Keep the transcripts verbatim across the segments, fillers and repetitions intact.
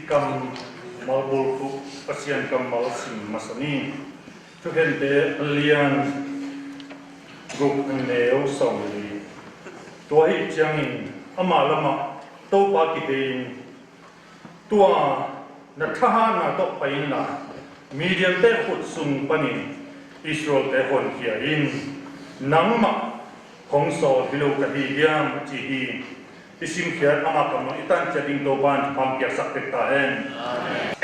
Kammal bulphuh, Pasian kammal sim masa ni. Thukhente a lian guk, a neu sawmli. Tua ahih ciangin amah lamah Topa kihei in, tua na thahatna tawh pai inla, Midiante khut sung panin Israelte honkhia in. Nangmah hong sawl hi lo ka hi hiam, a ci hi. I simkhiat, amah kammal i tan ciat ding Topa in thupha piaksak tek ta hen. Amen.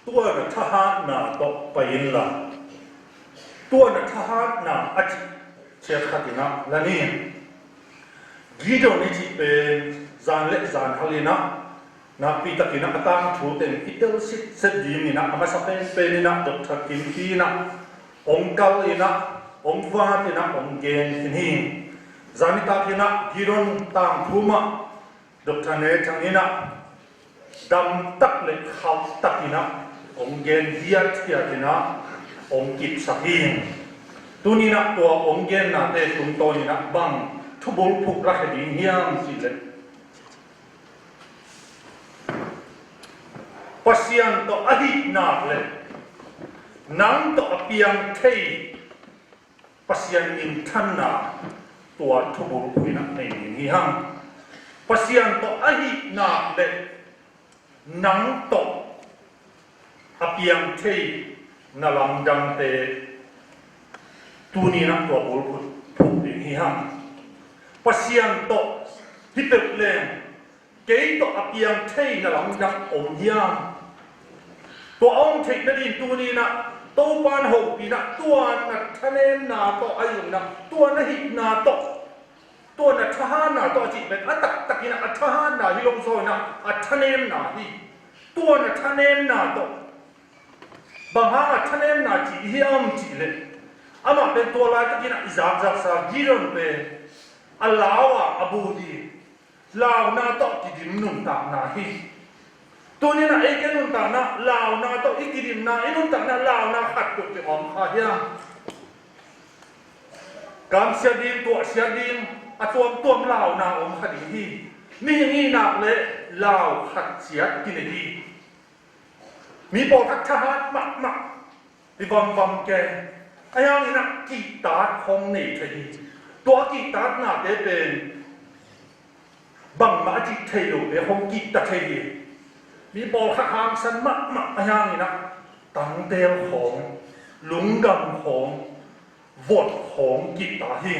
Tua na thahatna tawh pai inla, tua na thahatna a cih ciat khat in ah la ni. Gideon i cih pen zan le zan hal in ah, nakpi takin ah a tangthu teng i tel sitset dingin ah, a masa penpen in ah Doctor Kim Khin in ah hong kal in ah, hong vat in ah, hong gen khin hi. Zan nitak in ah Gideon tangthu mah Doctor Ne Thang in ah damtak le khauhtak in ah hong gen hiathiat in ah hong kipsak hi. Tuni in ah tua hong gennate tungtawn in ah bang thubulphuh lakhia ding hiam cih leh, Pasian tawh a hih nak leh nang tawh a piang thei Pasian minthanna, tua thubulphuh in ah nei ding hi hang. Pasian tawh a hih nak leh nang tawh a piang thei na lamdangte tuni in ah tua bulphuh phuh ding hi hang. Pasian tawh hi peuh leng kei tawh a piang thei na lamdang om hiam? Tua a om theih nading tuni in ah Topa in hopih in ah, tua na thanemna tawh a hi in ah, tua na hihna tawh, tua na thahatna tawh a cih pen a taktak in ah a thahatna hi lo zaw in ah a thanemna hi. Tua na thanemna tawh, bang hang a thanemna cih hiam cih leh, amah pen tua laitak in ah i zakzaksa Gideon pen a lau a, a bu hi. Launa tawh kidim nuntakna hi. Tuni in ah ei kei nuntakna launa tawh i kidimna, i nuntakna launa khat peuhpeuh om kha hiam? Kamsia ding, tuahsia ding, a tuamtuam launa om kha ding hi. Mihing hih nak leh lau khat ciat kinei hi. Mi pawlkhat thahat mahmah, i vamvam ke, a hiangin ah kihtak hong nei thei hi. Tua kihtaknate pen bangmah a cih thei lote hong kihta thei hi. Mi pawlkhat hangsan mahmah, a hiangin ah tangtel khawng, lunggam khawng, vot khawng kihta hi.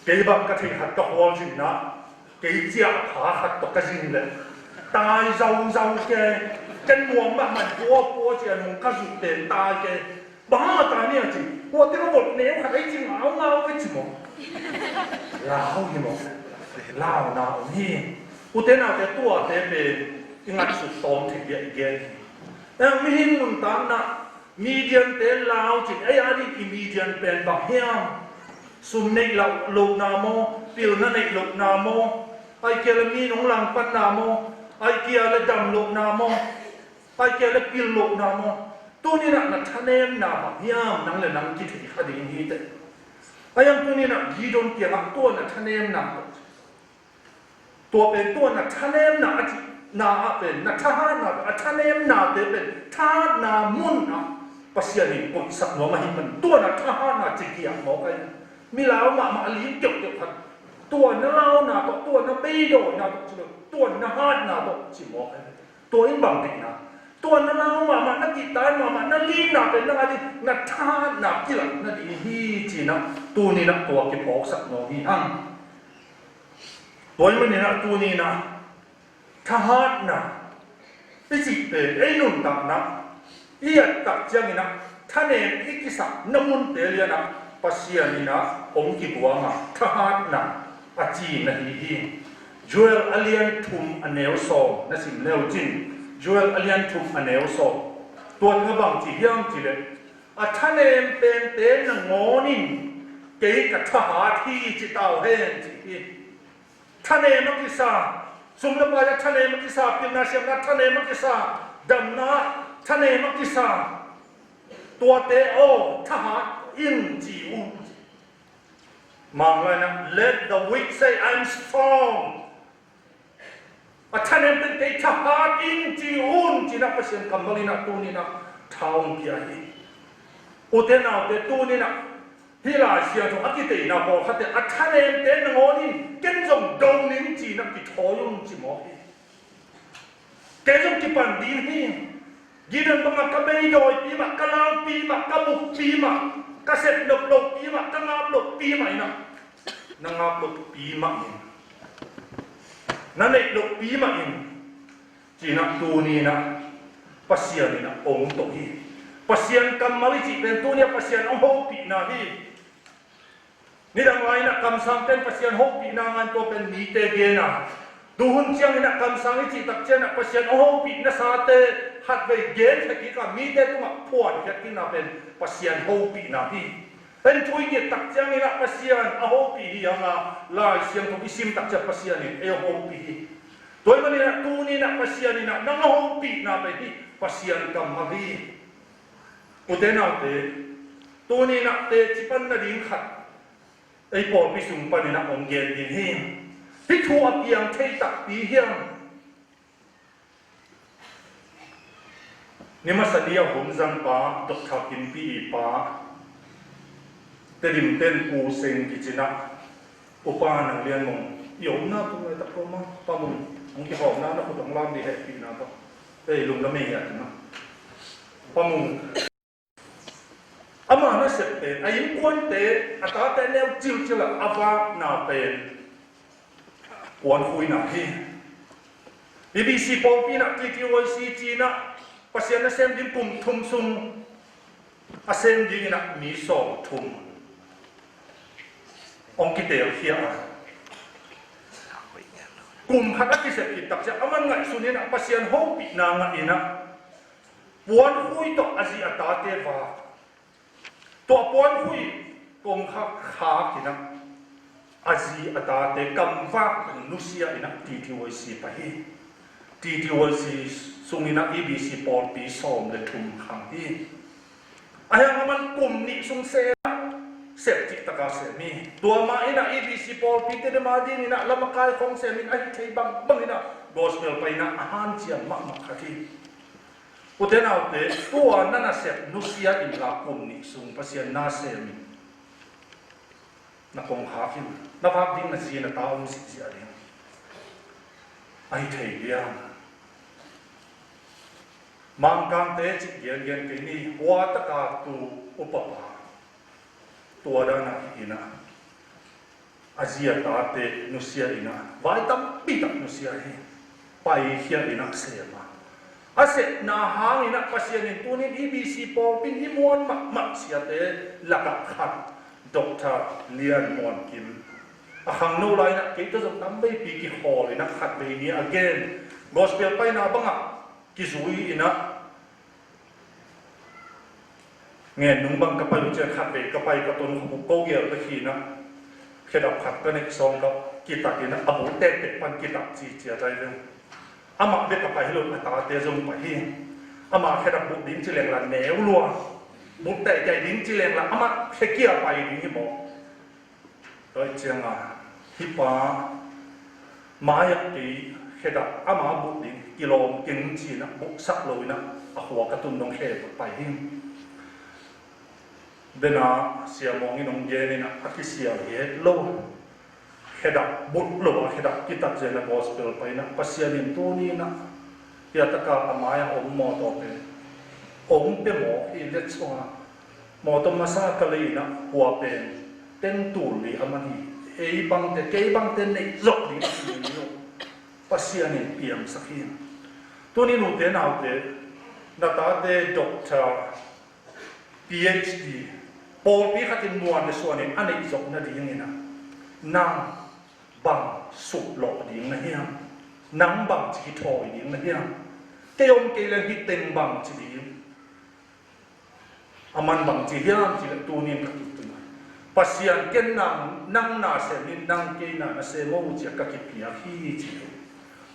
Kei bang ka theih khat ka khual zin ah, kei ciah pha khat tawh ka zin leh tai zauzau ke, ken muang mahmah, pua pua ci-a nung ka zut pen tai ke. Bang hang a tai ni a ci, tua teng a vot neu khat ei ci, ngaungau ei ci maw? Lau hi maw? Launa om hi. Ute naute, tuate pen i ngatsut tawm thei dia i gen hi. Eng, mihing nuntakna, Midiante lau cin, ei a ding i Midian pen bang hiam? Sum neih lo, lohna maw, pilna neih lohna maw, ai kia le mi nong langpanna maw, ai kia le dam lohna maw, ai kia le pil lohna maw? Tuni in ah na thanemna bang hiam, nang le nang kithei kha ding hi teh. Ai ang tuni in ah Gideon kiangah tua na thanemna, tua pen tua na thanemna a cihna ah pen, na thahatna, a thanemnate pen thahatna mun ah Pasian in koihsak nuam ahih man, tua na thahatna ci kiak mawk ahi. Mi lau mahmah a lim keuhkeuh khat, tua na launa tawh, tua na beidawina tawh ci lo, tua na hatna tawh ci mawk ahi. Tua in bang deihna? Tua na lau mahmah, na kihtak mahmah, na limna pen nang a ding na thahatna kilat nading hi ci-in ah tuni in ah tua kiphawksak nuam hi hang. Tua ahih manin ah tuni in ah thahatna i cih pen ei nuntakna i et tak ciangin ah thanem i kisakna munte lian ah Pasian in ah hong kiguang a, thahatna a ci na hi hi. Joel a lian thum a neu sawm na sim le uh cin. Joel a lian thum a neu sawm. Tua teng ah bang ci hiam cih leh, a thanem pente nangawn in kei ka thahat hi ci ta uh hen ci hi. Thanem a kisa, sum le pai ah thanem a kisa, pilna siamna thanem a kisa, damna thanem a kisa, tuate aw thahat in ci uh. Manglai in ah, "Let the weak say, 'I am strong.'" A thanem teng kei thahat in ci un, ci-in ah Pasian kammal in ah tuni-in ah tha hong pia hi. Ute naute, tuni-in ah hih Lai Siangtho a kiteina pawlkhatte a thanemte nangawn in ken zong do ning ci-in ah kithawi un ci mawk hi. Kei zong kipan ding hi. Gideon bangah ka beidawipi mah, ka laupi mah, ka bukpi mah, ka sep nop lopi mah, ka ngap lopi mah in ah, na ngap lopi mah in, na neih lopi mah in, ci-in ah tuni-in ah Pasian in ah hong to hi. Pasian kammal i cih pen tuni-ah Pasian hong hopihna hi. Nidang lai-in ah kamsangte'n Pasian hopihna ngan tua pen mite gen a, tuhun ciangin ah kamsang i cih tak ciangin ah Pasian hong hopih nasate khatvei gen thei kik a, mite tungah phuan khiat kikna pen Pasian hopihna hi. En thu i nget tak ciangin ah Pasian a hopih hi hang a, Lai Siangtho i sim tak ciang Pasian in ei hong hopih hi. Tua ahih manin ah tuni-in ah Pasian in ah nang a hopihna pen hih Pasian kammal hi. Ute naute, tuni-in ah teci pan nading khat ei pawlpi sung panin ah hong gen ding hi. Hih thu a piang thei takpi hiam? Ni masa ni a hun zang pa, Doctor Kimpi i pa, Tedim ten Pu Seng kici-in ah, Upa Nang Lian Mung i omna tung lai tak ko ma, Pa Mung, hong kihawmna na khut hong lam dih hehpihna tawh. Ei lungdam ei hiat na. Pa Mung, ama nasep pen, a innkuante, a tate neu cilcil a, a vakna pen puankhuina hi. EBC pawlpi in ah TTYC ci-in ah Pasian nasem ding kum thum sung a sem dingin ah mi sawm thum hong kitelkhia a, kum khat a kisep khit tak ciang a man ngaihsun in ah Pasian hopihna ngah in ah puankhui tawh a zi a tate vak. Tua puankhui kongkhak khak in ah a zi a tate kamvak nusia in ah TTYC pai hi. TTYC sung in ah EBC pawlpi sawm le thum khang hi. A hiang a man kum nih sung sem ah sep cih taka sem hi. Tua ma in ah EBC pawlpi te dema dingin ah lamakai khong sem in ah a hi thei bangbang in ah gospel pai in ah a hanciam mahmah khat hi. Ute naute, tua na nasep nusia inla kum nih sung Pasian na sem in na kongkhak in na vak ding na zi na ta om zihziah ding. A hi thei diam? Mangkangte cih gengen kei ni, hua taka tu upapa. Tua dan a hi in ah a zi a tate nusia in ah vai tampi tak nusia hi. Paikhia in ah sem a, a sepna hangin ah Pasian in tunin EBC pawlpi in i muan mahmah siate lakah khat Doctor Lian Muan Kim. A khangno lai-in ah kei tawh zong tamveipi kikhawl in ah khatvei ni a gen, gospel paina bangah kizui in ah Ngen nung bang ka pai uh ciang khatvei ka pai ka ton khop uh ko gel ka khin ah, khedap khat ka neih sawm ka kitat in ah, a bul tektek pan kitat ci ciat ai ve. Amah bek a pai hi lo, a tate zong pai hi. Amah khedap buk ding ci leng la neu lua, buk tektek ding ci leng la amah khekia pai ding hi maw? Tua ciangin hih pa mai-ah kei khedap ama buk ding kilawm keng ci-in ah buksak lo-in ah a khua ka tun dong khe pai hi. Dena siamawng in hong gen in ah a kisial hi het lo. Khedap buk lo a khedap kitat zen a gospel pai in ah Pasian in tuni in ah hiataka a mai-ah om mawtaw pen hong pia mawk hi. Let's go. Mawtaw masa ka lei in ah hua pen teng tul li a man hi. Ei bangte, kei bangte neih zawh ding a hi lo. Pasian in piangsak hi. Tuni nute naute, na tate doctor, PhD, pawlpi khatin muan le suanin a neih zawh nadingin ah nang bang suklawh ding na hiam? Nang bang ci kithawi ding na hiam? Kei om kei leng hih teng bang ci ding. A man bang ci hiam cih leh tuni in ka kituh a, Pasian ken nang, nang na sem in, nang kei na na sem o ci-a ka kipiak hi ci hi.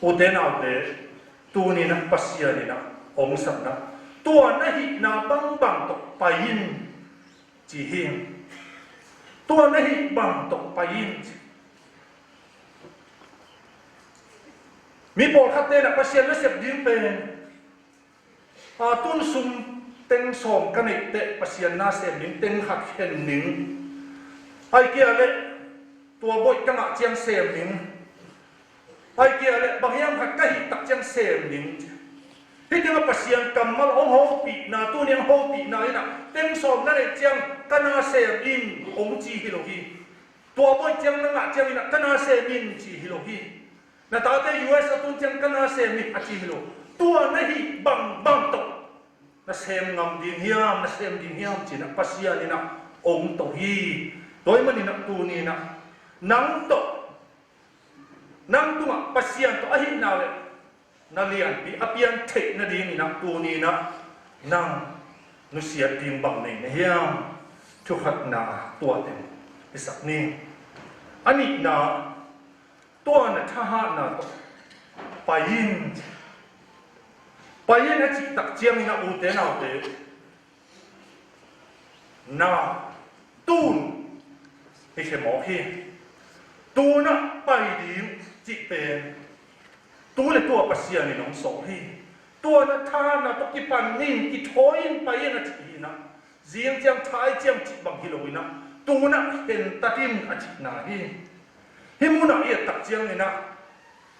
Ute naute, tuni in ah Pasian in ah hong sapna, tua na hihna bangbang tawh pai in ci hi. Tua na hih bang tawh pai in ci. Mi pawlkhatte in ah Pasian nasep ding pen, a, tun sum teng sawm ka neih teh Pasian nasem ding, teng khat khen ding. Ahih kei leh tua bawi ka ngah ciang sem ding. Ahih kei leh bang hiam khat ka hih tak ciang sem ding. Hih tengah Pasian kammal hong hopihna, tuni hong hopihna in ah teng sawm na neih ciang ka nasem in hong ci hi lo hi. Tua bawi ciang na ngah ciangin ah ka nasem in ci hi lo hi. Na tate U S a tun ciang ka nasem in a ci hi lo. Tua na hih bangbang tawh na sem ngam ding hiam, na sem ding hiam ci-in ah Pasian in ah hong to hi. Tua ahih manin ah tuni in ah nang tawh, nang tungah Pasian tawh ahihna le na lianpi a pian theih nadingin ah tuni in ah nang nusiat ding bang nei na hiam? Thukhatna tua teng hisak ni. A nihna, tua na thahatna tawh pai in, pai in a cih tak ciangin ah ute naute, na tun hi khe mawk hi. Tun ah pai ding cih pen tu le tua Pasian in hong sawl hi. Tua na thahatna tawh kipan in, kithawi in, pai in a cih hi in ah, zing ciang thai ciang cih bang hi lo in ah, tun ah khentat in a cihna hi. Hih munah i et tak ciangin ah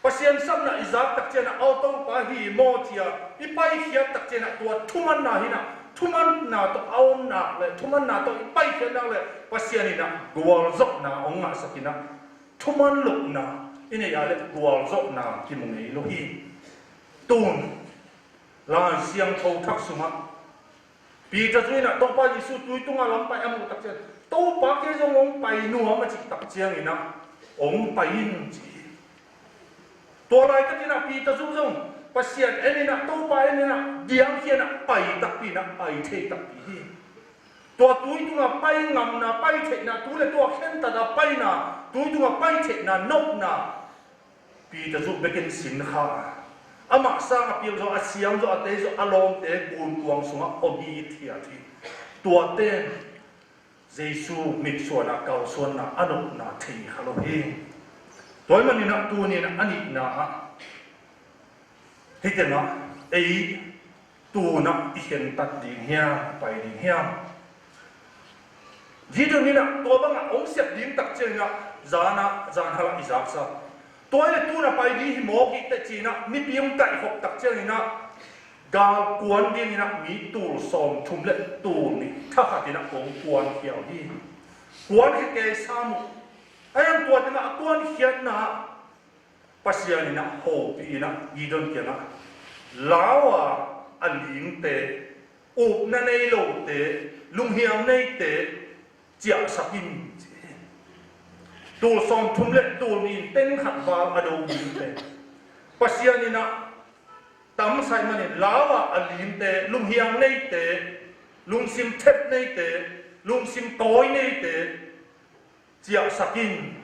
Pasian sapna i zak tak ciangin ah, "Aw Topa, hi maw?" ci-a i paikhiat tak ciangin ah tua thumanna hi in ah, thumanna tawh a omnak le thumanna tawh i paikhiatnak le Pasian in ah gualzawhna hong ngahsak in ah, thuman lohna i neih a le gualzawhna kimu ngei lo hi. Tun Lai Siangtho thak sungah Peter zu in ah Topa Jesu tui tungah lam pai a muh tak ciang, "Topa, kei zong hong pai nuam," a cih tak ciangin ah, "Hong pai in," ci hi. Tua laitakin ah Peter zu zong Pasian en in ah, Topa en in ah, diangkhia in ah pai takpi in ah, pai thei takpi hi. Tua tui tungah pai ngamna, pai theihna, tu le tua khentat a paina, tui tungah pai theihna nopna Peter zu bekin sin kha a, amah sang a pil zaw, a siam zaw, a tei zaw, a lawmte gunkuang sungah om hithiat hi. Tuate Jesu mitsuan a kalsuanna a nopna thei kha lo hi. Tua ahih manin ah tuni in ah a nihna ah hih tengah ei tun ah i khentat ding hiam, pai ding hiam? Gideon in ah tua bangah hong sep ding tak ciangin ah zan ah, zan hal ah i zaksa. Tua hi le tun ah pai ding hi mawk hi teh ci-in ah mipi hong kaihkhop tak ciangin ah gal kuan dingin ah mi tul sawmthum le tul nih thakhat in ah hong kuankhia uh hi. Kuankhia kei sam uh. A hiang tua tengah a kuankhiatna ah Pasian in ah hopih in ah Gideon kiangah, "Lau a a lingte, upna nei lote, lunghiang neite ciahsak in," ci hi. Tul sawmthum le tul nih in teng khat val a do dingte Pasian in ah tamsa ahih manin lau a a lingte, lunghiang neite, lungsim thep neite, lungsim tawi neite ciahsak in,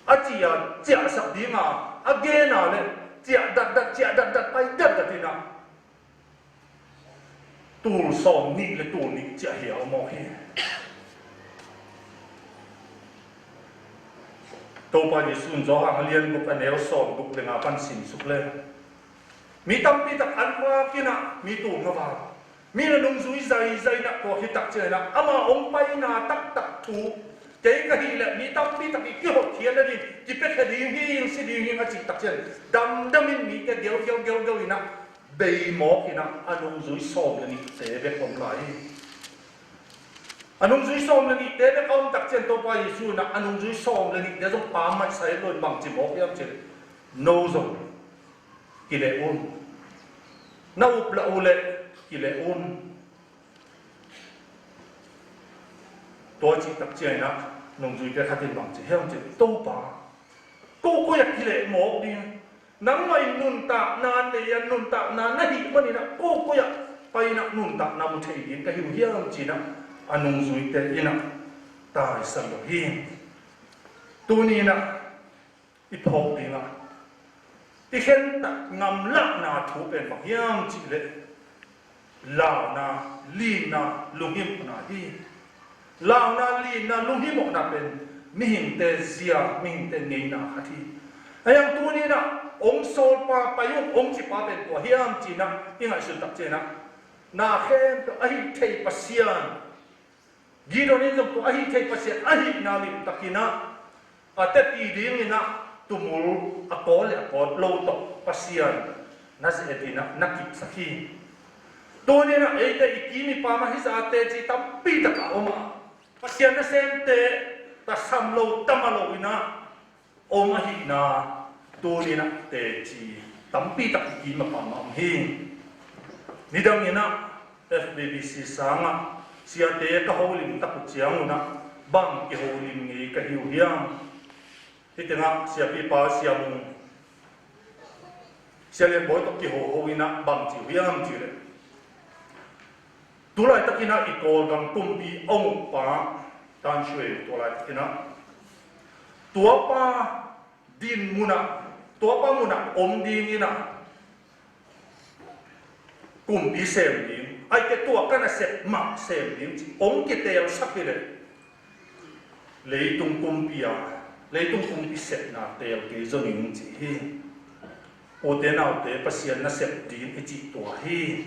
a ci a, ciahsak ding a, a gen a le ciah datdat, ciah datdat, pai datdat in ah tul sawmnih le tul nih ciah hi a om mawk hi. Topa Jesu in Johan a lian guk, a neu sawmguk le nga pan simsuk le, mi tampi tak an vak in ah mi tul nga val, mi na nungzui zaizai in ah, tua khit tak ciangin ah ama hong paina taktak thu, "Kei ka hih leh mi tampi tak i kihotkhiat nading, kipiakhia ding hi ing, si ding hi ing," a cih tak ciangin damdam in mite gelgel gelgel in ah bei mawk in ah a nungzui sawm le nihte bek om lai hi. A nungzui sawm le nihte bek a om tak ciang Topa Jesu in ah a nungzui sawm le nihte zong pammaih sa het lo in bangci mawk hiam cih leh, "No zong kileh un. Na uplah uh leh kileh un." Tua cih tak ciangin ah nungzuite khat in bangci hiam cih leh, "Topa, ko koi-ah kileh mawk ding? Nangmah in nuntakna nei a, nuntakna na hih manin ah ko koi-ah pai in ah nuntakna mu thei ding ka hi uh hiam?" ci-in ah a nungzuite in ah taisan lo hi. Tuni in ah i phawk ding a, i khentat ngamlahna thu pen bang hiam cih leh, launa, linna, lunghimawhna hi. Launa, linna, lunghimawhna pen mihingte zia, mihingte ngeina khat hi. Ahi hang tuni-in ah hong sawlpa pai ung hong cipa pen kua hiam ci-in ah i ngaihsun tak ciangin ah, na khempeuh a hih thei Pasian, Gideon in zong tua a hih thei Pasian ahihna limtakin ah a tepi dingin ah tumul a kawl le a kawt lo tawh Pasian na ze-etin ah na kipsak hi. Tuni-in ah eite i kim i pam ah hih zah teci tampi tak a om a, Pasian nasemte tasam lo tama lo-in ah om ahihna tuni-in ah teci tampi tak i kim a pam ah om hi. Nidangin ah F B B C sangah siate ka holim tak uh ciangun ah bang kiholim ngei ka hi uh hiam? Hih tengah siapipa Sia Mung, Sia Lian Bawi tawh kihoho-in ah bang ci uh hiam cih leh, tu laitakin ah i Kawlgam kumpi a ukpa Tan Shwe, tu laitakin ah tuapa din munah, tuapa munah om dingin ah kumpi sem ding, ahih kei leh tua ka nasep mah sem ding ci hong kiteelsak hi leh, leitung kumpi a, leitung kumpi sepna teel kei zaw ning ci hi. Ute naute, Pasian nasep ding i cih tua hi.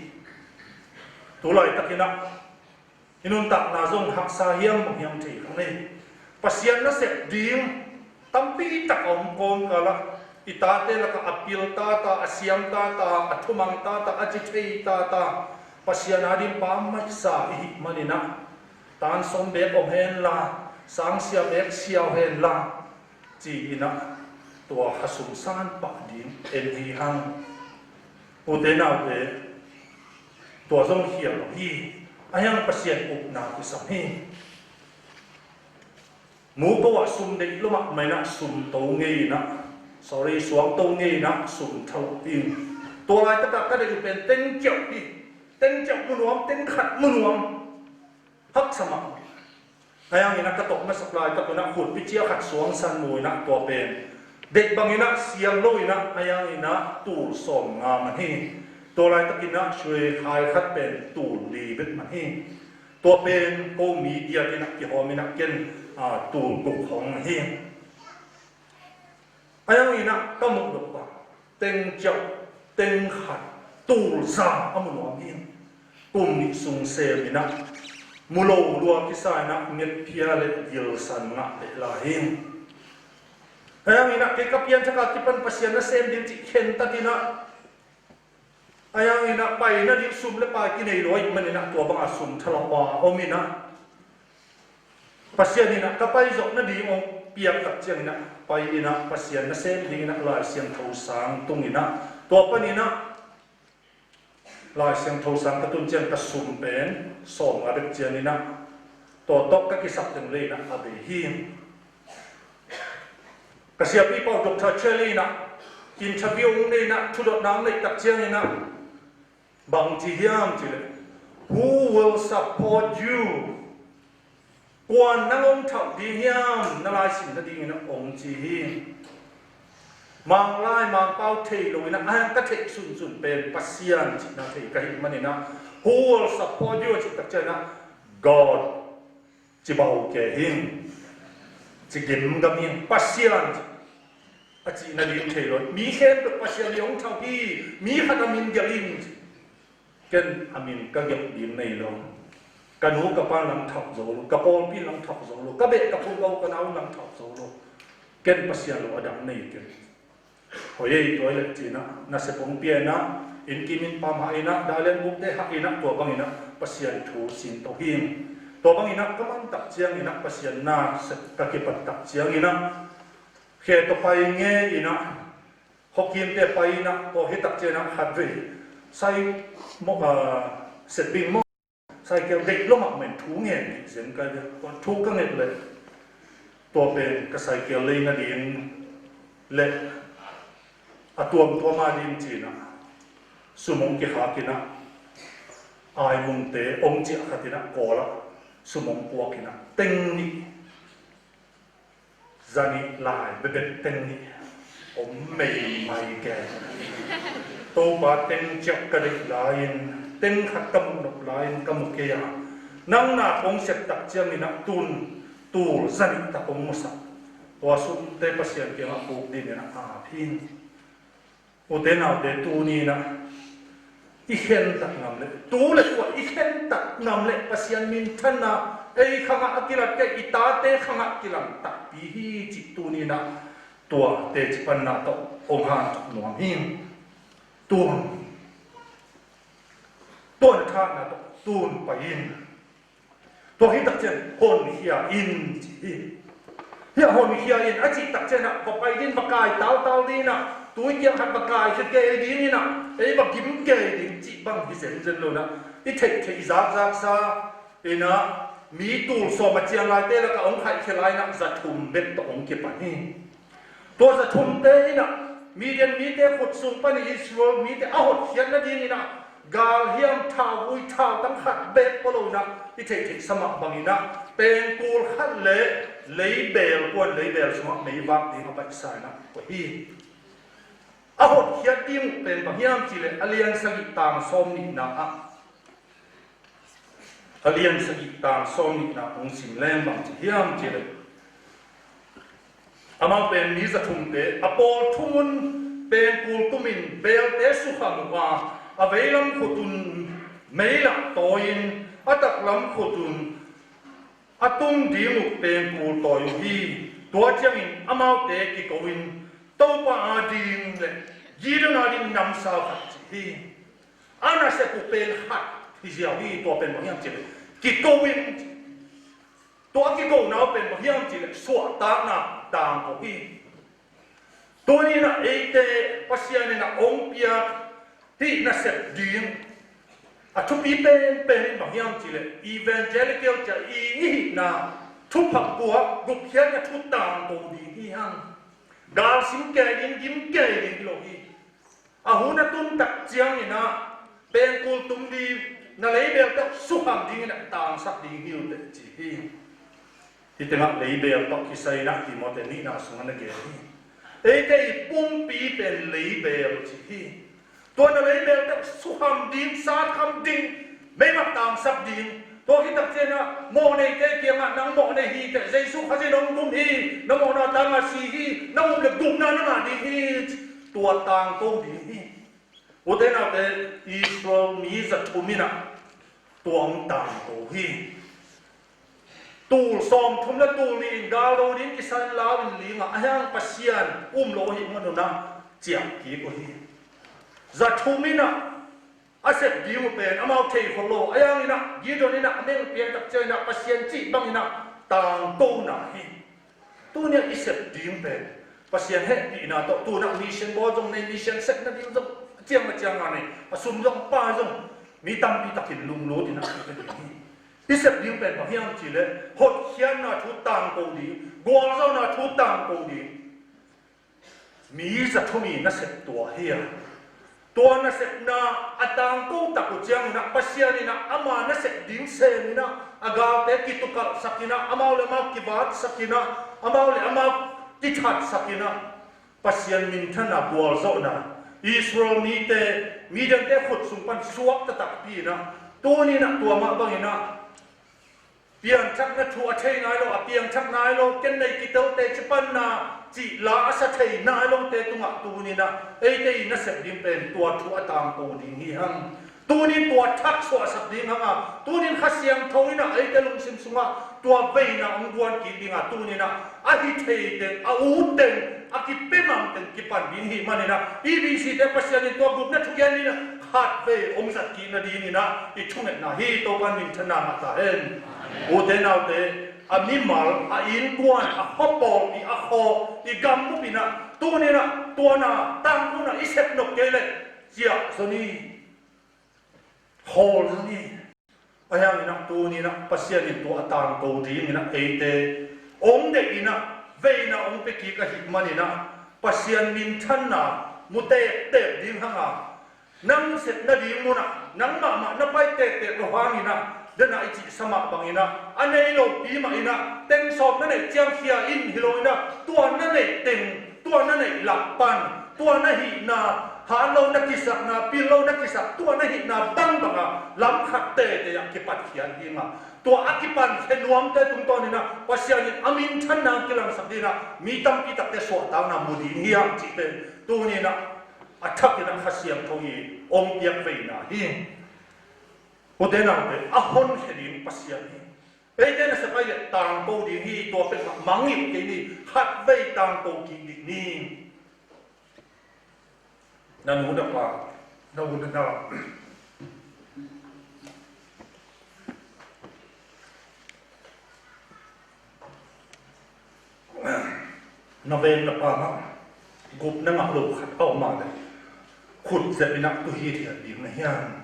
Tu laitakin ah i nuntakna zong haksa hiam bang hiam thei kha ngei. Pasian nasep ding tampi tak a om kawmkal ah i tate lakah a pil tata, a siam tata, a thumang tata, a ci thei tata, Pasian a ding pammaihsa i hih manin ah, tan sawm beek om henla, sang sia beek sia uh henla, ci-in ah tua khasum san pah ding en hi hang. Ute naute, tua zong khial lo hi. Ahi hang Pasian ukna kisam hi. Muko ah sum deih lua mahmah in ah sum to ngei in ah, sorry, suang to ngei in ah sum tha lo ding. Tua laitak ah ka deih uh pen teng ciauh hi. Teng ciauh mu nuam, teng khat mu nuam. Haksa mah. Ahi hangin ah ka tawh masak laitak un ah khutpi cia khat suang san mu in ah tua pen deih bangin ah siang lo in ah, ahi hangin ah tul sawm nga man hi. Tua laitakin ah Shwe Khai khat pen tul li bek man hi. Tua pen ko mi diakin ah kihawm in ah ken, a, tul guk hong hi. Ahi hangin ah ka muh dok bang teng ciauh, teng khat, tul za a mu nuam hi. Kum nih sung sem in ah mu lo lua kisa in ah ngetphia le gilsan ngah leh lai hi. Ahi hangin ah kei ka pianthak a kipan Pasian nasem ding cih khentat in ah, ahi hangin ah pai nading sum le pai kinei lo ahih manin ah tua banga sum tha lo a om in ah, Pasian in ah ka pai zawh nading hong piak tak ciangin ah pai in ah Pasian nasem dingin ah Lai Siangtho sang tung in ah, tua panin ah Lai Siangtho sang ka tun ciang ka sum pen sawm nga bek ciangin ah tua tawh ka kisap teng le in ah a bei hi. Ka siapipa uh Doctor Chelly in ah interview hong nei in ah, thudotna hong neih tak ciangin ah bang ci hiam cih leh, "Who will support you?" Kuan nang hong thauh ding hiam, na laisim nadingin ah hong ci hi. Manglai Mangpau thei lo in ah, a ka theih sunsun pen Pasian cihna thei ka hih manin ah, "Who will support you?" a cih tak ciangin ah, "God." Ci bau kei hing, ci gimgam hing, Pasian a cih nading thei lo. Mi khempeuh Pasian in hong thauh hi, mi khat a min gelh in. Ken a min ka gelh ding nei lo. Ka nu ka pa in lang thauh zo lo, ka pawlpi in lang thauh zo lo, ka beh ka phungau ka nau in lang thauh zo lo. Ken Pasian lo a dang nei kei. Hoi ei, tua hi leh ci-in ah nasep hong pia in ah, inn kim inn pam hah in ah, dalian bukte hah in ah, tua bangin ah Pasian thu sin to hing. Tua bangin ah ka man tak ciangin ah Pasian nasep ka kipat tak ciangin ah, khe tawh pai nge in ah, Hokimte pai in ah, tua hi tak ciangin ah khatvei sai mawh, ah, setbing mawh. Cycle deih lua mahmah in thu ngen dih zen ka hi a, tua thu ka nget leh tua pen ka cycle lei nading le a tuamtuam a ding ci-in ah sum hong kikhak in ah, Aimungte hong ciah khat in ah Kawl ah sum hong puak in ah teng nih, za nih lai bebek teng nih om meimai kei. Topa teng ciah ka deih lai-in, teng khat ka muh nop lai-in ka mu kei a, nang na kong sep tak ciangin ah tun tul za nih tak kong musak. Tua sumte Pasian kiangah puk dingin a ap hi. Ute naute, tuni-in ah i khentat ngam leh, tu le tua i khentat ngam leh Pasian minthanna ei khangah a kilat kei, i tate khangah kilang takpi hi cih tuni-in ah tua teci panna tawh hong hanthawn nuam hi. Tua, tua na thahna tawh tun pai in. Tua hi takciang honkhia in ci hi. Hih honkhia in a cih takciang ah va pai ding, va kai tautau ding ah, tui kiang khat va kai khe kei ding in ah, ei va gim kei ding cih bang hi zenzen lo in ah, i theihtheih zakzaksa in ah, mi tul sawm a ciang laite lakah hong khaihkhia lai in ah za thum bek tawh hong kipan hi. Tua za thumte in ah Midian mite khut sung pan Israel mite a hotkhiat nadingin ah galhiam thauvui thautang khat bek pua lo in ah, i theihtheihsa mah bangin ah pengkul khat le leibel kuan leibel sungah meivak ding a baihsa in ah pua hi. A hotkhiat ding uh pen bang hiam cih leh a lian sagih tang sawm nihna ah A lian sagih tang sawm nihna hong sim leng bang ci hiam cih leh, amau pen mi za thumte a pawl thumun pengkul tumin beelte sukham uh a, a veilam khutun meilah tawi-in a taklam khutun a tung ding uh pengkul tawi uh hi. Tua ciangin amaute kiko-in Topa ading le Gideon ading namsau khat cih hi. A nasep uh pen khat hi ziau hi. Tua pen bang hiam cih leh kiko in, tua a kikona uh pen bang hiam cih leh suahtakna tangko hi. Tuni-in ah eite Pasian in ah hong piak hih nasep ding a thupi penpen in bang hiam cih leh evangelical ci-a i hihna thupha pua gupkhiatna thu tangko ding hi hang. Galsim kei ding, gim kei ding hi lo hi. A hun a tun tak ciangin ah pengkul tum ding, na leibel tawh sukham dingin ah tangsak ding hi uh teh ci hi. Hih tengah leibel tawh kisai in ah Timoti nihna sungah na gen hi. Eite i pumpi pen leibel ci hi. Tua na leibel tawh sukham ding, satkham ding, meimah tangsak ding. Tua hi tak ciangin ah mawhneite kiangah nang mawhnei hi teh, Jesu Khazih in hong gum hi, na mawhna tangah si hi, na um le gupna na ngah ding hi. Tua tangko ding hi. Ute naute, Israel mi za thum in ah tua hong tangko hi. Tul sawmthum le tul nih in gal do ding kisan lau in ling a, a hiang Pasian um lo ahih man un ah ciah kik uh hi. Za thum in ah a sep ding uh pen amau thei khol lo. A hiang in ah Gideon in ah a meng pian tak ciang in ah Pasian cih bang in ah tangkona hi. Tuni-ah i sep ding pen Pasian hehpihna tawh, tu-in ah mission bawl zong nei, mission sep nading zong a ciang a ciang a nei, a sum zong a pai zong mi tampi takin lunglut in ah i ka ding hi. I sep ding pen bang hiam cih leh hotkhiatna thu tangko ding, gualzawhna thu tangko ding. Mi za thum i nasep tua hi a, tua nasepna a tangko tak uh ciangin ah Pasian in ah ama nasep ding sem in ah a galte kitukalhsak in ah, amau le amau kivatsak in ah, amau le amau kithatsak in ah, Pasian minthanna gualzawhna Israel mite, Midiante khut sung pan suak taktakpi in ah, tuni-in ah tua mah bangin ah piangthakna thu a thei nai lo, a piangthak nai lo, ken nei kitel teci panna cih la a sa thei nai lote tungah tuni-in ah eite i nasep ding pen tua thu a tangko ding hi hang. Tuni-in tua thak suahsak ding hang a, tuni-in Kha Siangtho in ah eite lungsim sungah tua veina hong guan kik ding a, tuni-in ah a hi thei teng, a ut teng, a kipia mang teng kipan ding hi manin ah, E B C te Pasian in tua gupna thugen ding ah khatvei hong zat kik nadingin ah i thungetna hi. Topa'n minthanna ngah ta hen. Ute naute, a mimal, a innkuan, a khua pawlpi, a khaw, i gam bup in ah tuni-in ah tua na tangkona i sep nop kei leh ciah zaw ni, khawl zaw ni. A hiang in ah tuni-in ah Pasian in tua a tangko dingin ah eite hong deih in ah veina hong pia kik ahih manin ah Pasian minthanna mu tektek ding hang a, nang sep nading munah nang mahmah na pai tektek lo hangin ah, dena i cihsa mah bangin ah, a nei lopi mah in ah teng sawm na neih ciang khia in hi lo in ah, tua na neih teng, tua na neih lak pan, tua na hihna, han lo na kisakna, pil lo na kisak, tua na hihna bangbang a lam khat teitei ah kipatkhiat ding a, Tua a kipan khe nuamte tungtawnin ah Pasian in a minthanna kilangsak dingin ah mi tampi takte suahtakna mu ding hi hang cih pen tuni-in ah a thakin ah Kha Siangtho i hong piak veina hi. Ute naute, a honkhia ding Pasian hi. Eite na sak ai le tangko ding hi, tua pen mah mangngilh kei ni, khatvei tangko kik ding ni. Na nu na pa, na u na nau, na veng na pa mah gupna ngah lo khat a om a le, khut zepin ah tu hithiat ding na hiam?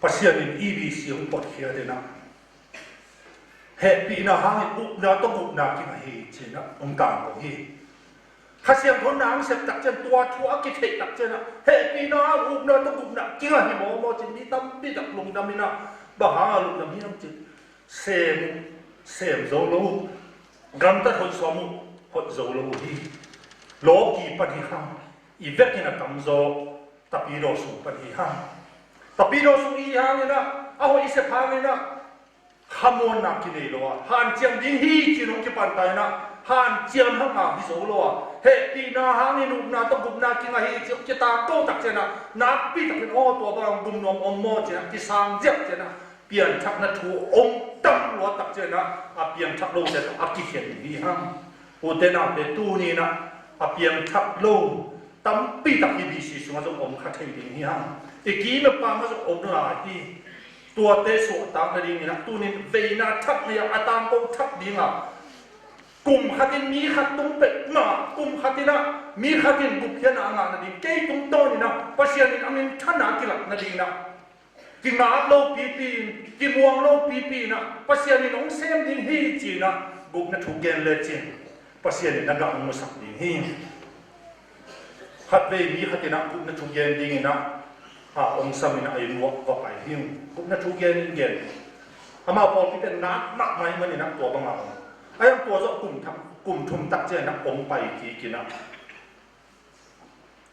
Pasian in E B C hong pawtkhiat in ah, hehpihna hangin upna tawh gupna kingah hi ci-in ah hong tangko hi. Kha Siangtho na hong sep tak ciang, tua thu a kitheih tak ciang ah, hehpihna hangin upna tawh gupna kingah hi mawkmawk ci-in mi tampi tak lungdam in ah, bang hang a lungdam hiam cih leh sem uh sem zo lo uh, gamtat hoih sawm uh hoih zo lo uh hi. Lawki pan hi hang, i vekin a tamzaw tapidaw sung pan hi hang. Tapidaw sung i hi hangin ah, a hoih i sep hangin ah, khamuanna kinei lo a, hanciam ding hi ci-in hong kipan ta in ah, hanciam hang a hi zo lo a, hehpihna hangin upna tawh gupna kingah hi ci-in hong kitangko tak ciang ah, nakpi takin aw, tua bang gum nuam om maw ci-in ah kisang ziak ciang ah, piangthakna thu hong tam luat tak ciang ah, a piangthak lote tawh a kikhen hi hang. Ute naute, tuni-in ah a piangthak lo tampi tak hi B C sungah zong om kha thei ding hi hang. I kim i pam ah zong om lai hi. Tuate suahtak nadingin ah tuni-in veina thak nei-a, a tangko thak ding a, kum khatin mi khat tung peuhmah, kum khatin ah mi khatin gupkhiatna a ngah nading, kei tungtawnin ah Pasian in a minthanna kilak nadingin ah, kingak lo pipi in, kimuang lo pipi in ah Pasian in hong sem ding hi ci-in ah gupna thu gen lecin Pasian in na gah hong musak ding hi. Khatvei mi khatin ah gupna thu gen dingin ah, a hong sam in ah ei muak va pai hi. Gupna thu gen in gen, amau pawlpi pen nak mahmah ahih manin ah tua bang a om. A hiang tua zawh kum thak, kum thum tak ciangin ah hong pai kik in ah,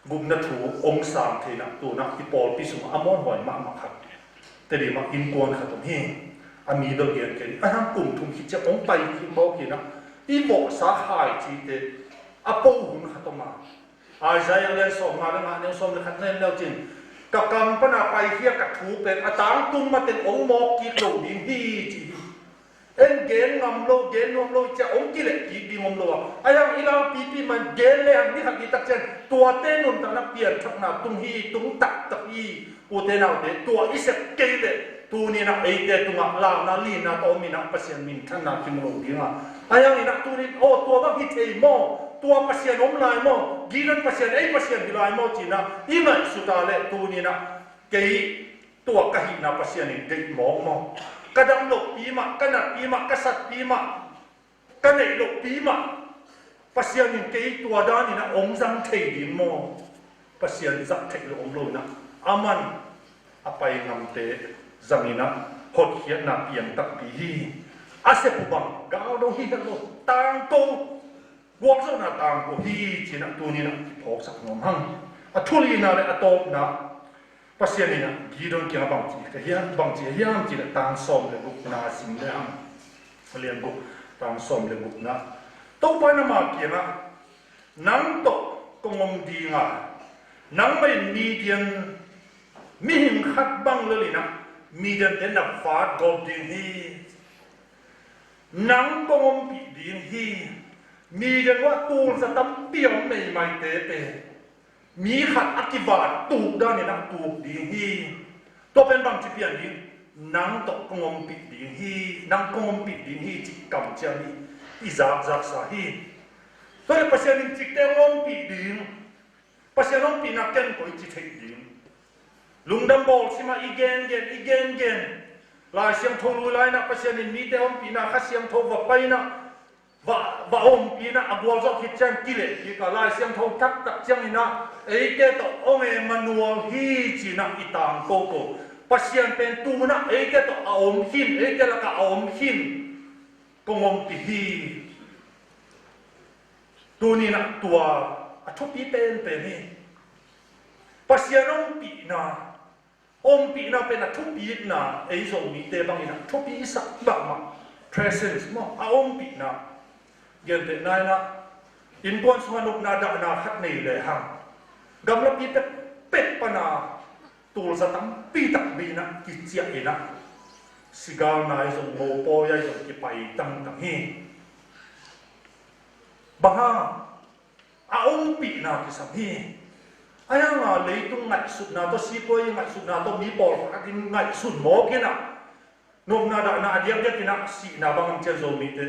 gupna thu hong sang thei in ah, tu-in ah i pawlpi sungah a muanhuai mahmah khat, Tedim ah innkuan khat om hi. A mi bel gen kei, a hiang kum thum khit ciang hong pai kik mawk in ah, i vawhsa khaicite a po hun khat om a, Isaiah lian sawmnga le nga, neu sawm le khat na en leu cin, ka kam pana paikhia ka thu pen a tangtung mateng hong mawk kik lo ding hi ci hi. En gen ngam lo, gen nuam lo ciah hong kileh kik ding om lo a, a hiang i lau pipi man gen le hang ni khat i tak ciang tuate nuntakna pianthakna tung hi, tung taktak hi. Ute naute, tua i sep kei leh tuni-in ah eite tungah launa linna tawh om in ah Pasian minthanna kimu lo ding a, a hiangin ah tuni-in, aw, tua bang hi thei maw, tua Pasian om lai maw, Gideon Pasian ei Pasian hi lai maw ci-in ah i ngaihsut a leh tuni-in ah kei tua ka hihna Pasian in deih mawk maw? Ka dam lohpi mah, ka natpi mah, ka satpi mah, ka neih lohpi mah, Pasian in kei tua danin ah hong zang thei ding maw? Pasian zah theih lo om lo in ah, aman a pai ngamte zangin ah hotkhiatna piang takpi hi. A sep uh bang gal dong hi het lo, tangko, gualzawhna tangko hi ci-in ah tuni-in ah kiphawksak nuam hang. A thu lina le a tawpna, Pasian in ah Gideon kiangah bang ci ka hiam, bang ci hiam cih leh, tang sawm le gukna sim le hang. A lian guk, tang sawm le gukna. Topa in ama kiangah, nang tawh kong om ding a, nangmah in Midian mihing khat bang lel in ah Midiante na vat gawp ding hi. Nang kong ompih ding hi. Midian uah tulsa tampi a om meimaite pen mi khat a kivat tuk danin ah tuk ding hi. Tua pen bangci pian ding? Nang tawh kong ompih ding hi, nang kong ompih ding hi cih kamciam hi. I zakzaksa hi. Tua leh Pasian in cikte hong ompih ding, Pasian ompihna ken koici theih ding? Lungdam bawl sim ah i gengen, i gengen, Lai Siangtho lui lai-in ah Pasian in mite ompihna Kha Siangtho va pai-in ah, va, va ompih in ah, a gualzawh khit ciang kileh kik a, Lai Siangtho thak tak ciangin ah eite tawh hong Emmanuel hi ci-in ah i tangko ko. Pasian pen tu-in ah eite tawh a om khin, eite lakah a om khin, kong ompih hi. Tuni-in ah tua a thupi penpen hi. Pasian ompihna Ompihna pen a thupina, ei Zomite bangin a thupi i sak mahmah, presence maw, a ompihna. Gentehna in ah, innkuan sungah nopna dahna khat nei lehang, gamlapi pekpek pana tulza tampi takpi in ah kiciah in ah, sigalna ahi zong, mopawi ahi zong kipai tangtang hi. Bang hang? A ompihna kisam hi. Ahi hanga leitung ngaihsutna tawh, sipuai ngaihsutna tawh, mi pawlkhat in ngaihsun mawk in ah, nopna dahna a diakdiak in ah sihna bang om cian Zomite.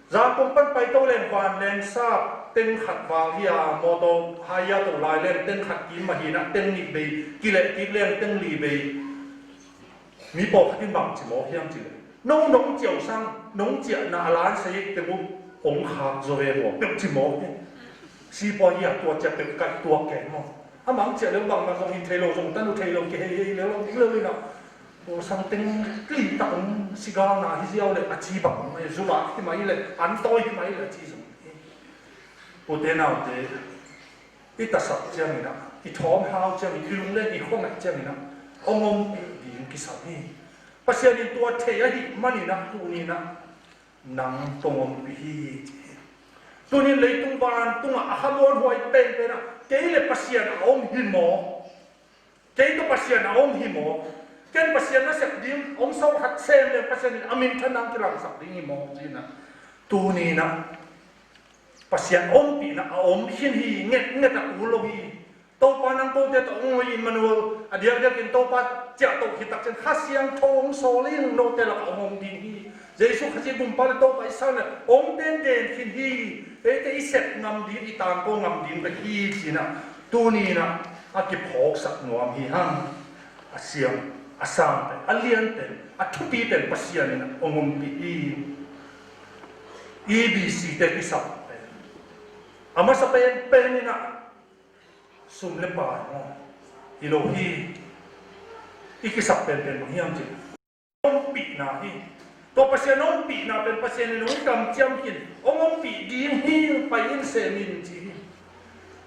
Zangkong pan paito leng vanleng sap teng khat val hi a, mawtaw hire to lai leng teng khat kim mah hi in ah, teng nih bei, kileh kik leng teng li bei. Mi pawlkhat in bang ci mawk hiam cih leh, no nong ciah uh sang, nong ciahna a lan sa ik teng uh hong khak zaw ve maw, peuh ci mawk hi. Sipuai hi a, tua ciah peuh kaih tuak kei maw. Amah hong ciah leh bangmah zong hi thei lo, zong tan uh thei lo, kihei hei leh lo, ding lo in ah. Aw, sang teng li tak hong sigalna hi ziau leh a ci bang, zu lak hi mai leh, an tawi hi mai leh a ci zong hi. Ute naute, i tasak ciangin ah, i thawm hau ciangin, i lungleng i khuangaih ciangin ah, hong ompih ding kisam hi. Pasian in tua thei ahih manin ah, tuni in ah, nang kong ompih hi, ci hi. Tuni in leitung vantungah a khamuanhuai penpen ah, kei le Pasian a om hi maw? Kei tawh Pasian a om hi maw? Ken Pasian nasep ding hong sawlkhat sem leng Pasian in a minthanna hong kilangsak ding hi maw, ci in ah. Tuni in ah Pasian ompihna a om khin hi, ngetnget a kul lo hi. Topa nang kote tawh hong om hi, Immanuel, a diakdiakin Topa ciahtoh khit tak ciang Kha Siangtho hong sawl in, note lakah hong om ding hi. Jesu Khazih Gumpa le Topa i san leh hong tengen khin hi. Eite i sep ngam ding, i tangko ngam ding bek hi, ci in ah, tuni in ah a kiphawksak nuam hi hang. A siang, a sang pen, a lian pen, a thupi pen Pasian in ah hong ompih hi. E B C te kisam pen, a masa penpen in ah sum le pai maw, hi lo hi. I kisap penpen bang hiam cih leh ompihna hi. Tua Pasian ompihna pen Pasian in hong kamciam khin, hong ompih ding hi, pai in sem in, ci hi.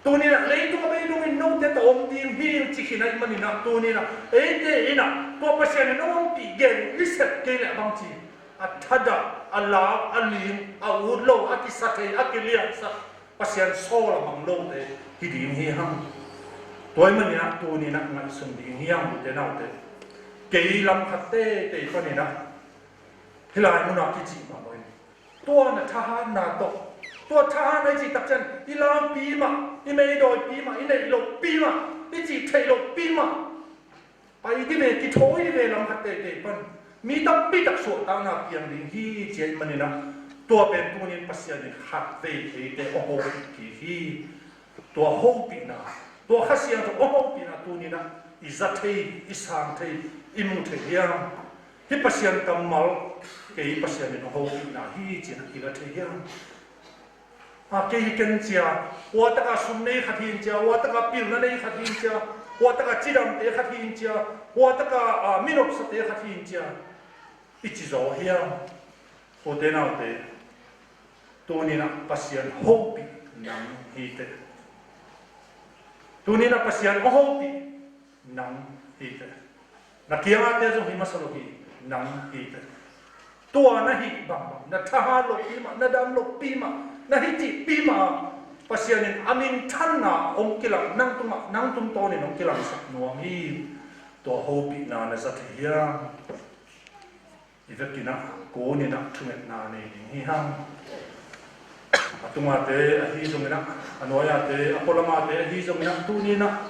Tuni in ah leitung a beidongin note tawh om ding hi, ci khin ahih manin ah, tuni in ah eite in ah tua Pasian in hong ompih gen i sep kei leh bang ci? A thadah, a lau, a ling, a ut lo, a kisa thei, a kiliansak, Pasian sawl a mang lote hi ding hi hang. Tua ahih manin ah tuni in ah ngaihsun ding hi hang, ute naute. Kei lam khat teitei panin ah hih lai munah kici mahmah in, tua na thahatna tawh, tua thahatna i cih tak ciang i laupi mah, i meidawipi mah, i neih lohpi mah, i cih theih lohpi mah, pai dih ve, kithawi dih ve, lam khat teitei pan mi tampi tak suahtakna piang ding hi, ci ahih manin ah, tua pen tuni in Pasian in khatvei eite hong hopih kik hi. Tua hopihna, tua Kha Siangtho hong hopihna tuni in ah i za thei, i sang thei, i mu thei hiam? Hih Pasian kammal, kei Pasian in hong hopihna hi, ci in ah i la thei hiam? A, kei hi ken cia, hua takah sum nei khat hi in cia, hua takah pilna nei khat hi in cia, hua takah cidamte khat hi in cia, hua takah, a, minopsate khat hi in cia, i ci zaw hiam? Ute naute, tuni in ah Pasian hopih nang hi teh. Tuni in ah Pasian hopih nang hi teh. Na kiangahte zong hi masa lo hi, nang hi teh. Tua na hih bangbang, na thahat lohpi mah, na dam lohpi mah, na hi cihpi mah, Pasian in a minthanna hong kilang, nang tungah, nang tungtawnin hong kilangsak nuam hi. Tua hopihna na za thei hiam? I vekin ah, kun in ah thungetna nei ding hi hang. A tungate ahi zongin ah, a nuaiate, a pualamate ahi zongin ah, tuni in ah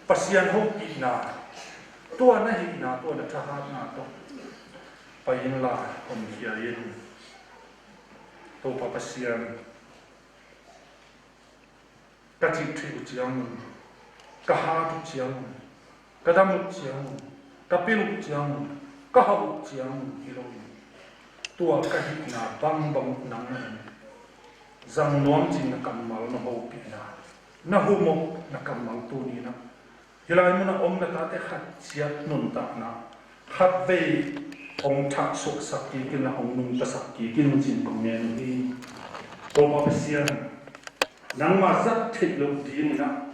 Pasian hopihna, tua na hihna, tua na thahatna tawh pai inla, omkhia in. Topa Pasian, ka cih theih uh ciangun, ka hat uh ciangun, ka dam uh ciangun, ka pil uh ciangun, ka hauh uh ciangun hi loin, tua ka hihna bangbang uh nang na hih zang nuam cin na kammal, na hopihna, na humop na kammal tuni in ah hih lai munah om na tate khat ciat nuntakna khatvei hong thahsuahsak kik inla, hong nungtasak kik in cin kong ngen uh hi. Topa Pasian, nangmah zat theih loh dingin ah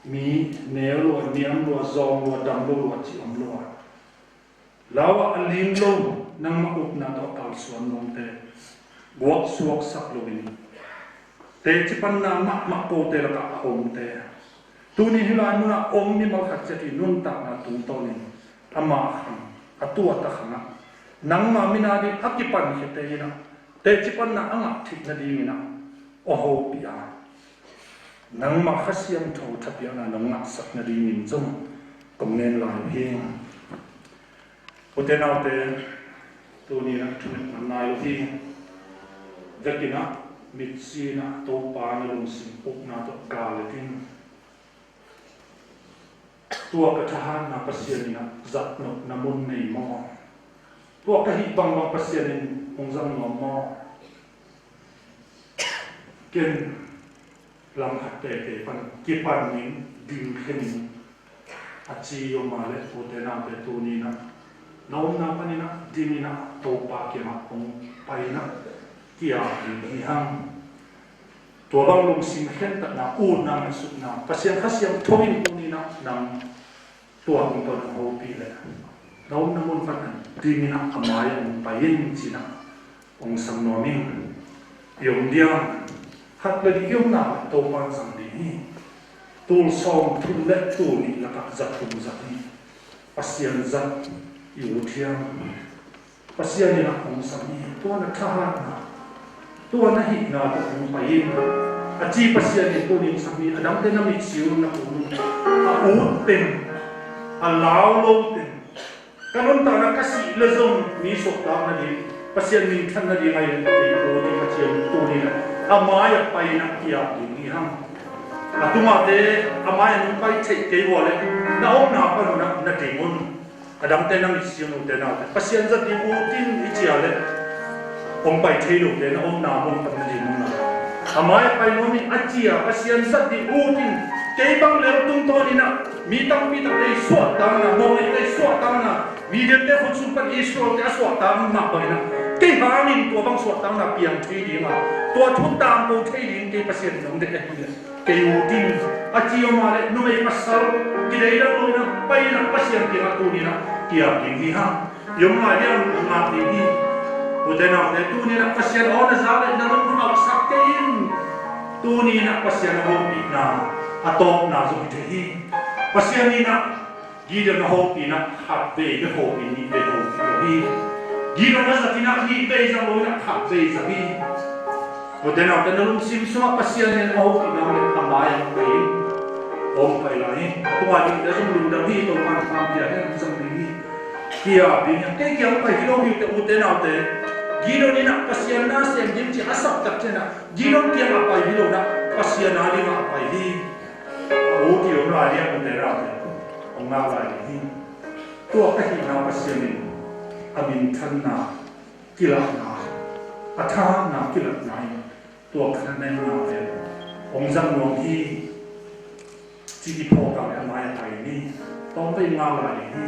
Mi neu lua, niam lua, zawng lua, dam lo lua, ci om lua. Lau ah a lim lo, nangmah upna tawh a kalsuan lawngte guak suaksak loin, teci panna mahmah kote lakah a omte, tuni hih lai munah om mimal khat ciat i nuntakna tungtawnin ama khang, a tuat a khangah, nangma mina ding a kipankhiate inah teci panna a ngah theih nadinginah aw hopih a, nangma Kha Siangtho thapiakna nong ngahsak nadingin zong kong ngen lai uh hi. Ute naute, tuni inah thunget man nai lo hi. Vekinah mitsi inah Topa na lungsim ukna tawh gal letin, tua ka thahatna Pasian inah zatnopna mun nei maw? Tua ka hih bangbang Pasian in hong zang nuam maw? Ken lam khat tete pan kipanin dingkhenin a ci om a leh, ute naute, tuni inah na omna paninah dinginah Topa kiangah hong painah kiap ding hi hang. Tua bang lungsim khentatna, utna, ngaihsutna Pasian Kha Siangtho in tuni inah nang tua hong tawh nang hopih leh, na omna mun pan dinginah a mai-ah hong pai in cinah hong sam nuam ing. I om diam? Khat le nih i omna Topa in zang ding hi. Tul sawmthum le tul nih lakah za thum zat hi. Pasian zat i ut hiam? Pasian inah hong sam hi. Tua na thahatna, tua na hihna tawh hong pai in, a ci Pasian in tuni hong sam hi. A dangte na mitsi un, na pum un. A ut teng, a lau lo teng, ka nuntakna ka sih le zong mi suahtak nading, Pasian minthan nading ahi le kei ko ding a ci a, tuni inah a mai-ah painah kiap ding hi hang. A tungahte a mai-ah nong pai theih kei uh a leh, na omna pan unah na ding un. A dangte na mitsi un, ute naute, Pasian zat ding ut in i ci a leh, hong pai thei lote na omna mun pan na ding un la. A mai-ah pai nuam in a ci a, Pasian zat ding ut in, kei bang lel tungtawninah mi tampi tak ei suahtakna, mawh ei ei suahtakna, Midiante khut sung pan Israelte a suahtak mah banginah kei hangin tua bang suahtakna piang thei dinga, tua thu tangko thei ding kei Pasian in hong deih ahi leh, kei ut in a ci om a leh, numei pasal kideidan lo inah painah Pasian kiangah tuni inah kiap ding hi hang. I om lai diam? A ngak ding hi. Ute naute, tuni inah Pasian aw na za leh na lung hauhsak kei in. Tuni inah Pasian a hopihna a tawpna zong hi thei hi. Pasian inah Gideon a hopih inah khat vei bek hopih, nih vei hopih lo hi. Gideon a zat inah nih vei zang lo inah khat vei zang hi. Ute naute, na lungsim sungah Pasian in a hopihna om leh a mai-ah hong pai in. Hong pai lai hi. A tungah dingte zong lungdam hi. Topa'n thupha pia hen, hong zang ding hi. Kiap ding hi. Kei kiang pai hi lo hi, ute naute. Gideon inah Pasian na sem ding ci a sap tak ciangah Gideon kiangah pai hi lo inah Pasian a dingah a pai hi. A ut i om lai diam? Ute naute, hong ngak lai ding hi. Tua ka hihna Pasian in a minthanna kilahna, a thahatna kilahna in tua ka na nenna pen hong zang nuam hi, ci i phawk a leh a mai-ah pai ni. Tawmvei ngak lai ding hi.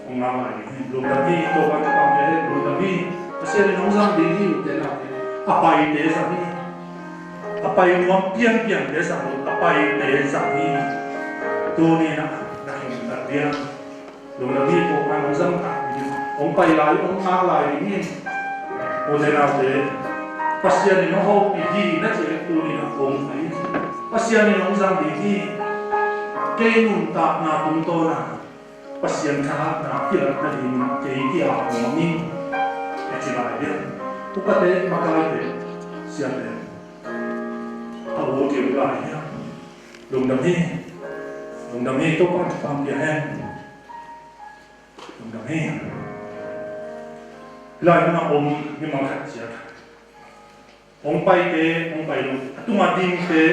Hong ngak lai ding hi. Lungdam hi. Topa'n thupha pia hen. Lungdam hi. Pasian in hong zang ding hi, ute naute. A paite zang hi. A pai nuam pianpiante zang lo, a paite zang hi. Tuni inah na khen tak diam? Lungdam hi. Topa'n hong zang tak ding hi. Hong pai lai, hong ngak lai ding hi. Ute naute, Pasian in hong hopih hi na cih leh tuni inah hong pai hi. Pasian in hong zang ding hi. Kei nuntakna tungtawn a Pasian thahatna kilat nadingin kei kiap nuam ing, a ci lai hi. Upate, makaite, siate, a ut i om lai hi. Lungdam hi. Lungdam hi. Topa'n thupha pia hen. Lungdam hi. Hih lai munah om mimal khat ciat, hong paite, hong pai lo, a tungah dingte,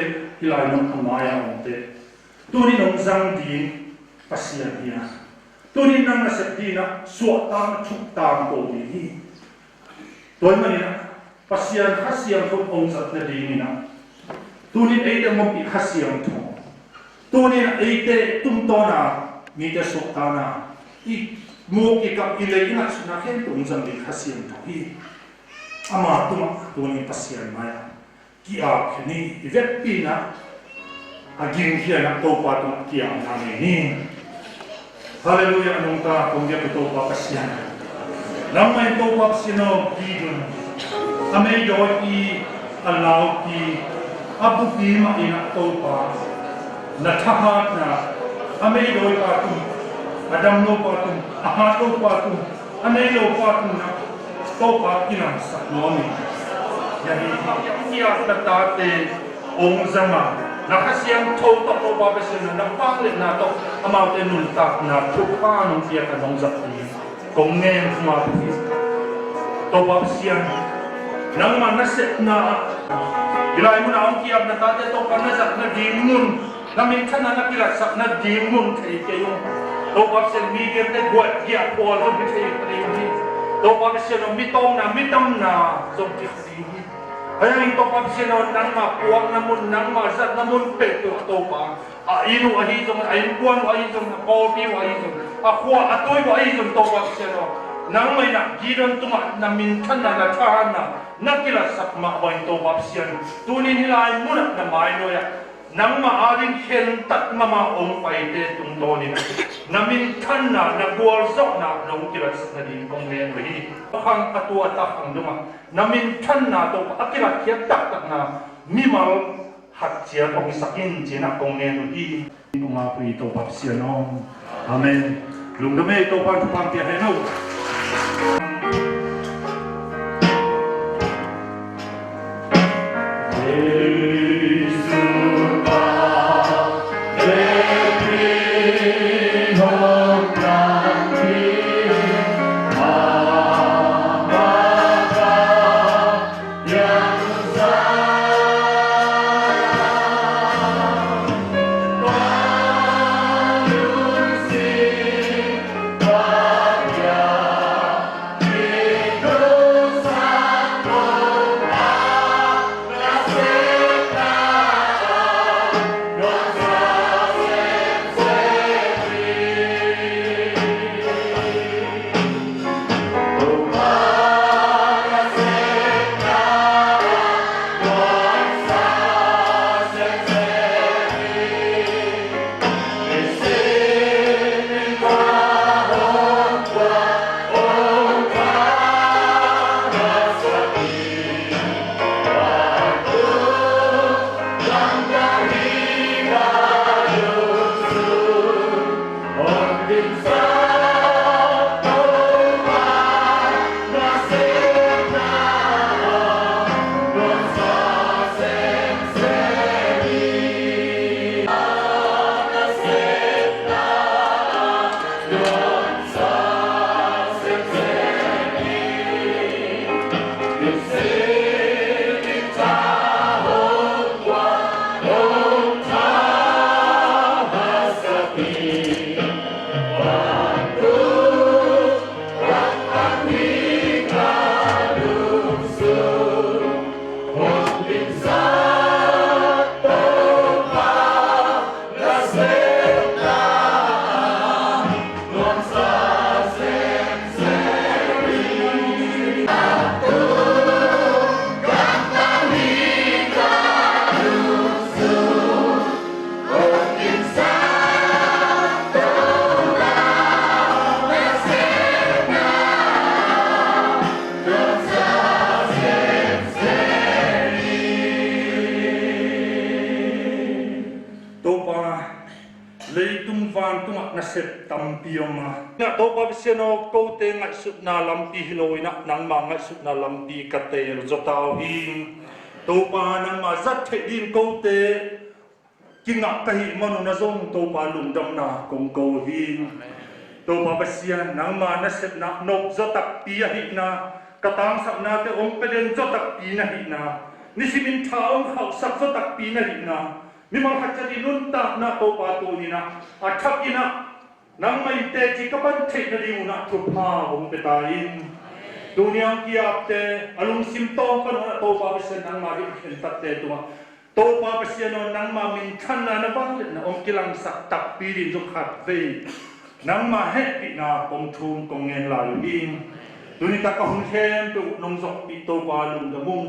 hih lai mun a mai-a omte, tuni-in hong zang ding Pasian hi a, tuni-in nang nasep dingin ah suahtakna thuk tangko ding hi. Tua ahih manin ah Pasian Kha Siangtho hong zat nadingin ah, tuni-in eite hong ompih Kha Siangtho, tuni-in ah eite tungtawna mite suahtakna i muk i kap, i lei i ngaihsutna khempeuh hong zang ding Kha Siangtho hi. Ama tungah tuni-in Pasian mai-ah ki-ap khin hi. I vekpi-in ah A gingkhiatna Topa tungah kiamna nei ni. Halleluiah, a nungta kong biak uh Topa Pasian. Nangmah in Topa Pasian aw, Gideon a meidawipi, a laupi, a bupi mah in ah Topa na thahatna, a meidawipa tung, a damlopa tung, a hatlopa tung, a neilopa tung na Topa kilangsak nuam in. Hiah hi, hiah na tate ong zang a, na Kha Siangtho tawh Topa Pasian na vangliatna tawh amaute nuntakna thupha nong piak a nong zat hi. Kong ngen thuma hi. Topa Pasian, nangmah na sepna ah, hih lai munah hong kiap na tate Topa na zatna ding mun, na minthanna na kilatsak nading mun thei kei ung. Topa Pasian, migente guah giah phual zong hi thei kei ung hi. Topa Pasian aw, mi tawmna, mi tamna zong hi thei kei ung hi. Ahi hangin Topa Pasian aw, nangmah puakna mun, nangmah zatna mun peuhpeuh ah Topa, a inn uh ahi zong, a innkuan uh ahi zong, a pawlpi uh ahi zong, a khua a tui uh ahi zong Topa Pasian aw, nangmah in ah Gideon tungah na minthanna, na thahatna na kilatsak mah bangin Topa Pasian, tuni-in hih lai munah na mainuai ah nangmah ading khentat mahmah hong paite tungtawnin na minthanna, na gualzawhna nong kilatsak nading kong ngen uh hi. Khang a tua a tak khang dongah na minthanna Topa a kilatkhiat taktakna mimal khat ciat hong sak in ci-in ah kong ngen uh hi. Kong ap uh hi Topa Pasian aw. Amen. Lungdam ei, Topa in thupha pia hen aw. Topa, leitung vantungah nasep tampi om a, na Topa Pasian aw, kote ngaihsutna lampi hi lo in ah nangma ngaihsutna lampi ka teel zaw ta uh hi. Topa, nangma zat theih ding kote kingah ka hih manun ah zong Topa lungdamna kong ko uh hi. Topa Pasian, nangma nasepna nop zaw takpi ahihna, ka tangsapnate hong pia den zaw takpi na hihna, nisimin tha hong khauhsak zaw takpi na hihna, mimal khat ciat i nuntakna Topa tuni-in ah a thak in ah nangmah in teci ka pan theih nadingun ah thupha hong pia ta in. Tuni a hong ki-apte a lungsim tawng panun ah Topa Pasian, nangma ding khentatte tungah Topa Pasian aw, nangma minthanna na vangliatna hong kilangsak takpi ding zong khatvei nangma hehpihna kong thum kong ngen lai uh hi. Tuni tak a hun khempeuh nong zawhpih Topa, lungdam ung.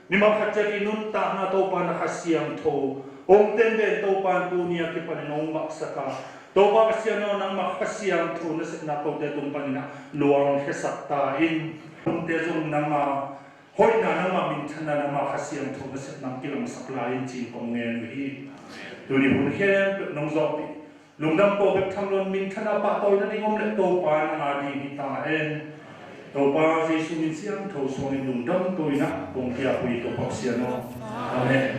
Ni mah khat ciat i nuntakna Topa na Kha Siangtho hong teng den Topa in tuni a kipanin hong maksak a, Topa Pasian aw, nangmah Kha Siangtho nasepna kote tung panin ah luang khiasak ta in. Kote zong nangmah hoihna, nangmah minthanna, nangmah Kha Siangtho nasepna hong kilangsak lai in ci-in kong ngen uh hi. Tuni hun khempeuh nong zawhpih, lungdam ko bek tham lo in, minthanna pahtawina ding om leh Topa nang a ding hi ta hen. Topa Jesu min siangtho suangin lungdam ko in ah kong kiap uh hi, Topa Pasian aw. Amen.